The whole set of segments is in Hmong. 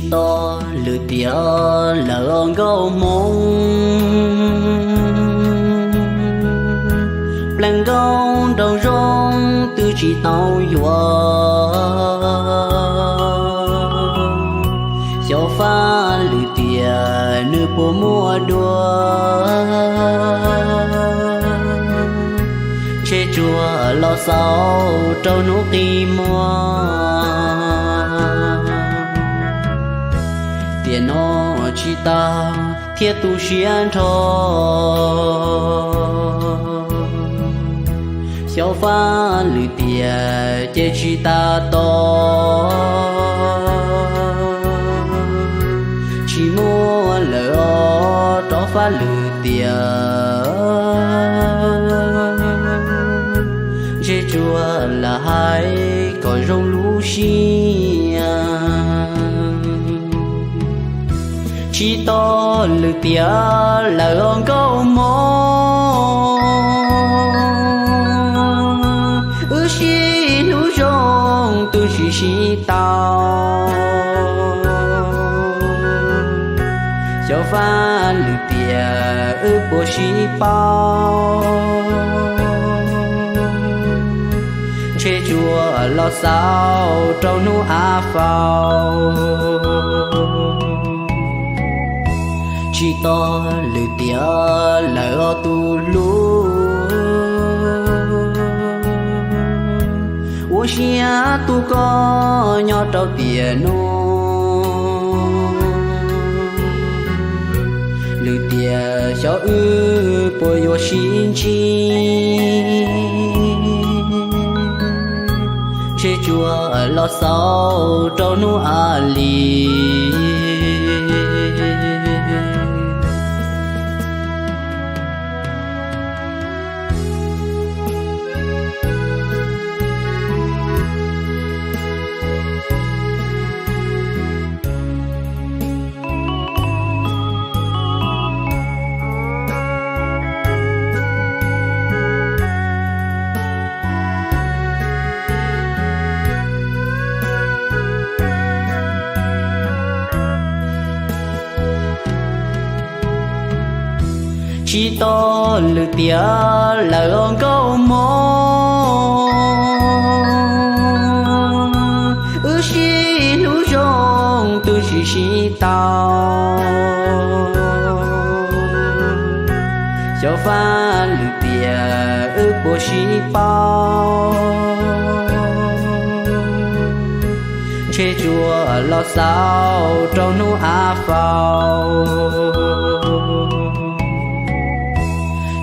Tsis tau lwm tiam lawm os nkauj hmoob, pleev nkauj nraug zoo twb tsis tau yuav. Xyov fab lwm tiam nws puas muaj dua, ntshe tsuas los xaus rau hnub qi muag. Tiam no tsis tau thiab tu siab nrho, xyov fab lwm tiam ces tsis tas tos. Tsis muaj lawm os rov fab lwm tiam, ntshe tsuas lam hais kom zoo lub siab. Tsis tau lwm tiam lawm os nkauj hmoob, wb sib hlub zoo twb tsis sib tau. Xyov fab lwm tiam wb puas sib paub, ntshe tsuas los xaus rau hnub av faus. Tsis tau lwm tiam lawm os tus hlub, ua siab tu koj nyob rau tiam no. Lwm tiam xyov wb puas yuav sib ntsib, ntshe tsuas los xaus rau hnub av lis. Tsis tau lwm tiam lawm os nkauj hmoob, wb sib hlub zoo twb tsis sib tau. Xyov fab lwm tiam wb puas sib paub, ntshe tsuas los xaus rau hnub av faus.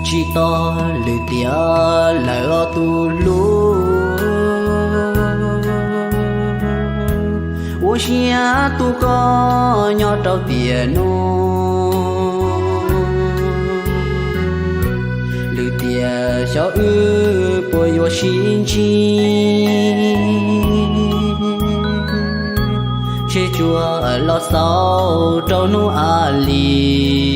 Tsis tau lwm tiam lawm os tus hlub, ua siab tu koj nyob rau tiam no. Lwm tiam xyov wb puas yuav sib ntsib, ntshe tsuas los xaus rau hnub av lis.